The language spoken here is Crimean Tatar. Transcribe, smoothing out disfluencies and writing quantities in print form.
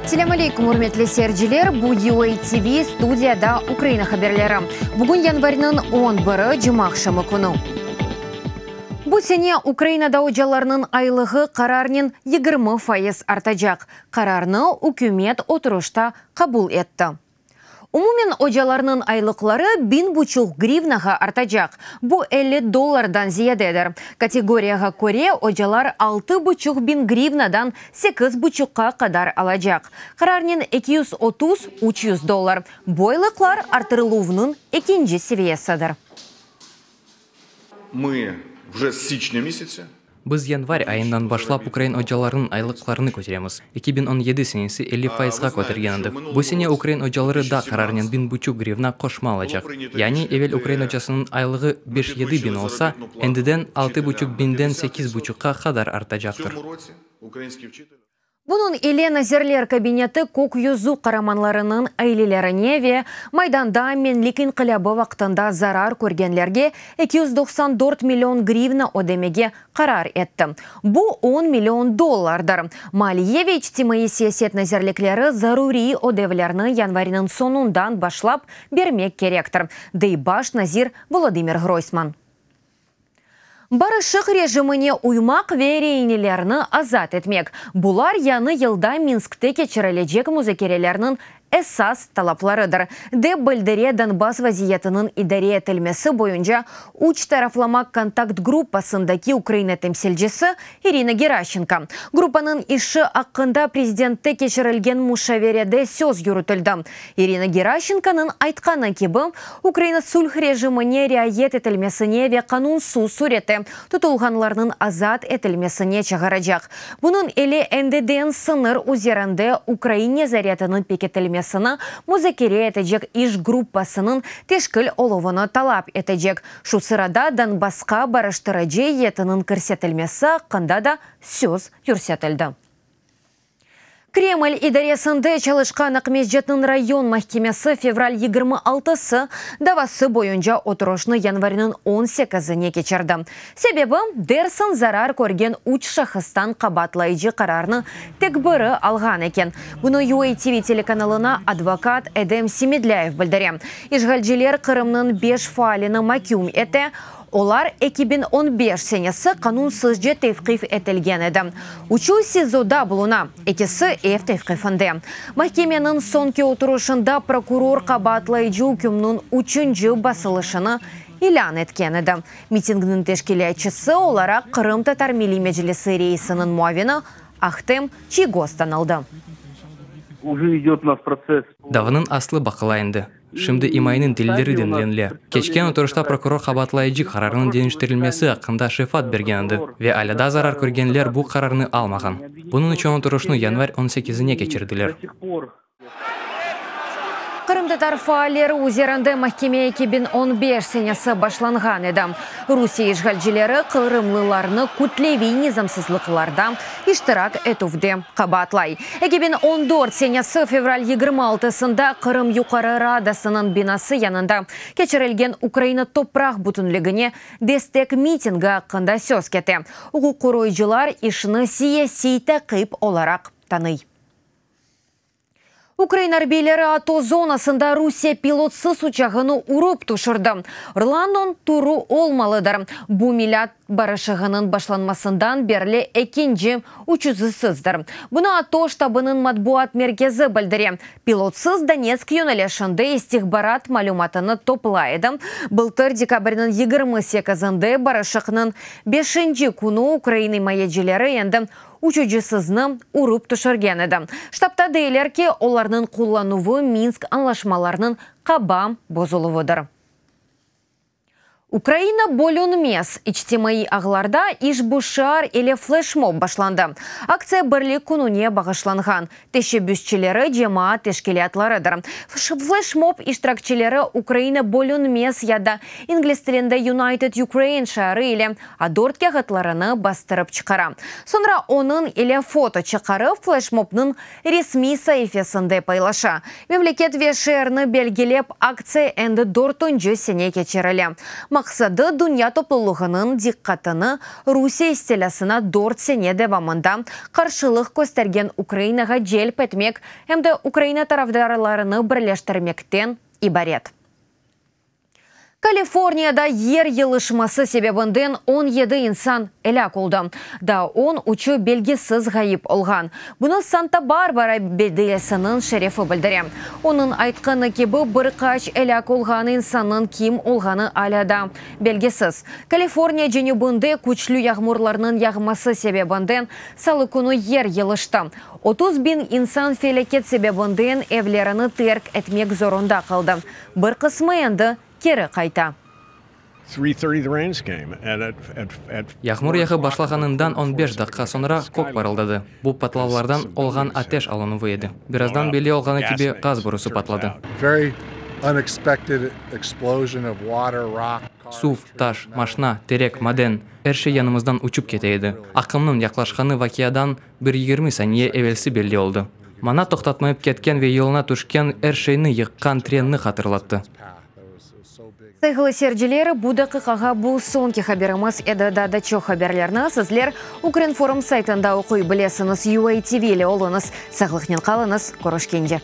Selâm aleyküm, ürmetli seyirciler! Bu UA TV, studiyada Ukraina haberleri. Bugün yanvarniñ on biri, cumaaqşamı künü. Bu sene Ukrainada ocalarnıñ aylığı qararnen 20% artacaq. Qararnı ükümet oturışta qabul etti. Umumen ocalarnıñ aylıqları biñ buçuq grivnağa artacaq, bu 50 dollardan ziyadedir. Kategoriyağa köre ocalar altı buçuq biñ grivnadan sekiz buçuqqa qadar alacaq. Qararnen 230, 300 dollar. Bu aylıqlar artırıluvnıñ ekinci seviyesidir. Mı vje s siçnâ misâtsa. Biz yanvar ayından başlap ukrain ocalarınıñ aylıqlarını köteremiz. 2017 senesi 50 fayızğa kötergen edik. Bu sene ukrain ocaları da qararnen biñ buçuq grivna qoşma alacaq. Yani, evel ukrain ocasınıñ aylığı beş-yedi biñ olsa, endiden altı buçuq biñden sekiz buçuqqa qadar artacaqtır. Bunıñ ile Nazirler Kabineti Kök yüzü qaramanlarınıñ ailelerine ve Maydanda Menlik inqilâbı vaqtında zarar körgenlerge 294 million grivna ödemege qarar etti. Bu on million dollardır. Maliye ve içtimaiy siyaset nazirlikleri zaruriy ödevlerni yanvarniñ soñundan başlap bermek kerektir, dey baş nazir Volodımır Ğroysman. Barışıq rejimine uymaq ve reinelerni azat etmek, bular yañı yılda Minskte keçirilecek muzakerelerniñ esas talaplarıdır, dep bildire Donbass vaziyetiniñ idare etilmesi boyunca üç taraflama kontakt gruppasındaki Ukraina temsilcisi İrina Geraşçenko. Gruppanıñ işi aqqında prezidentte keçirilgen muşaverede söz yürütildi. İrina Geraşçenkonıñ aytqanı kibi, Ukraina sulh rejimine riayet etilmesine ve qanunsız sürette tutulğanlarnıñ azat etilmesine çağıracaq. Bunıñ ile endiden sıñır üzerinde ukrain nezaretiniñ pekitilmesini muzakere etecek iş gruppasınıñ teşkil oluvını talap etecek. Şu sırada Donbassqa barıştırıcı eyyetiniñ kirsetilmesi aqqında da söz yürsetildi. Kreml idaresinde çalışqan Aqmescitniñ rayon mahkemesi fevral 26-sı davası boyunca oturışnı yanvarniñ 18-ine keçirdi. Sebebi, dersiñ zarar körgen üç şahıstan qabaatlayıcı qararnı tek biri alğan eken. Bunı UATV telekanalına advokat Edem Semedlâyev bildire. İşğalciler Qırımnıñ beş faalini maküm ete, Olar 2015 senesi qanunsızca tevqif etilgen edi. Üçü SİZOda buluna, ekisi ev tevqifinde. Mahkemeniñ soñki oturışında prokuror qabaatlayıcı ükümniñ üçünci basılışını ilân etken edi. Mitingniñ teşkilâtçısı olaraq Qırımtatar Milliy Meclisi reisiniñ muavini Ahtem Çiygoz tanıldı. Uje idet u nas protsess. Davanıñ aslı baqıla endi. Şimdi imayeniñ delilleri diñlenile. Keçken oturışta prokuror qabaatlayıcı qararnıñ deñiştirilmesi aqqında şefat bergen edi ve alâ daa zarar körgenler bu qararnı almağan. Bunıñ içün oturışnı yanvar on sekizine keçirdiler. Qırımtatar faalleri üzerinde mahkeme 2015 senesi başlanğan edi. Rusiye işğalcileri qırımlılarnı kütleviy nizamsızlıqlarda iştirak etüvde qabaatlay. 2014 senesi fevral 26-sında Qırım Yuqarı Radasınıñ binası yanında keçirilgen Ukraina topraq bütünligine destek mitingi aqqında söz kete. Uquq qoruyıcılar işni siyasiy taqip olaraq tanıy. Ukraina arbiyleri ATO zonasında Rusiye pilotsız uçağını urıp tüşürdi. Orlannıñ turu olmalıdır. Bu milât barışığınıñ başlanmasından berli ekinci uçucısızdır. Bunı ATO ştabınıñ matbuat merkezi bildire. Pilotsız Donetsk yönelişinde istihbarat malümatını toplay edi. Bıltır dekabrniñ 28-nde barışıqnıñ beşinci künü ukrain imayecileri endi uçucısıznı urıp tüşürgen edi. Ştabta deyler ki, olarnıñ qullanuvı Minsk añlaşmalarınıñ qaba bozuluvıdır. Ukraina bölünmez! İçtimaiy ağlarda işbu şiar ile fleşmob başlandı. Aktsiya Birlik kününe bağışlanğan. Teşebbüsçileri cemaat teşkilâtlarıdır. Fleşmob iştirakçileri Ukraina bölünmez ya da ingliz tilinde United Ukraine şiarı ile A dört kâğıtlarını bastırıp çıqara. Soñra onıñ ile foto çıqarıp, fleşmobnıñ resmiy saifesinde paylaşa. Memleket ve şeerni belgilep, aktsiya endi dörtünci sene keçirile. maqsadı dünya toplulığınıñ diqqatını Rusiye istilâsına dört sene devamında qarşılıq köstergen Ukrainağa celp etmek em de Ukraina tarafdarlarını birleştirmekten ibaret. Kaliforniyada yer yılışması sebebinden 17 insan elâk oldı, daa on üçü belgisiz ğayıp olğan. Bunı Santa-Barbara beldiyesiniñ şerifi bildire. Onıñ aytqanı kibi, bir qaç elâk olğan insannıñ kim olğanı alâ daa belgisiz. Kaliforniya cenübinde küçlü yağmurlarnıñ yağması sebebinden salı künü yer yılıştı. 30 biñ insan felâket sebebinden evlerini terk etmek zorunda qaldı. Bir qısmı endi keri qayta. Yağmur yağıp başlağanından 15 daqqa soñra kök parıldadı. Bu patlavlardan olğan ateş alınuvı edi. Birazdan belli olğanı kibi, gaz borusı patladı. Suv, taş, maşna, terek, maden, er şey yanımızdan uçıp kete edi. Aqımnıñ yaqlaşqanı vaqiadan bir 20 saniye evelsi belli oldı. Maña toqtatmayıp ketken ve yoluna tüşken er şeyni yıqqan trenni hatırlattı. Sayğılı seyirciler, bu daqiqağa bu soñki haberimiz edi. Daa da çoq haberlerni sizler Ukrinform saytında oquy bilesiñiz. UATV ile oluñız. Sağlıqnen qalıñız. Körüşkence.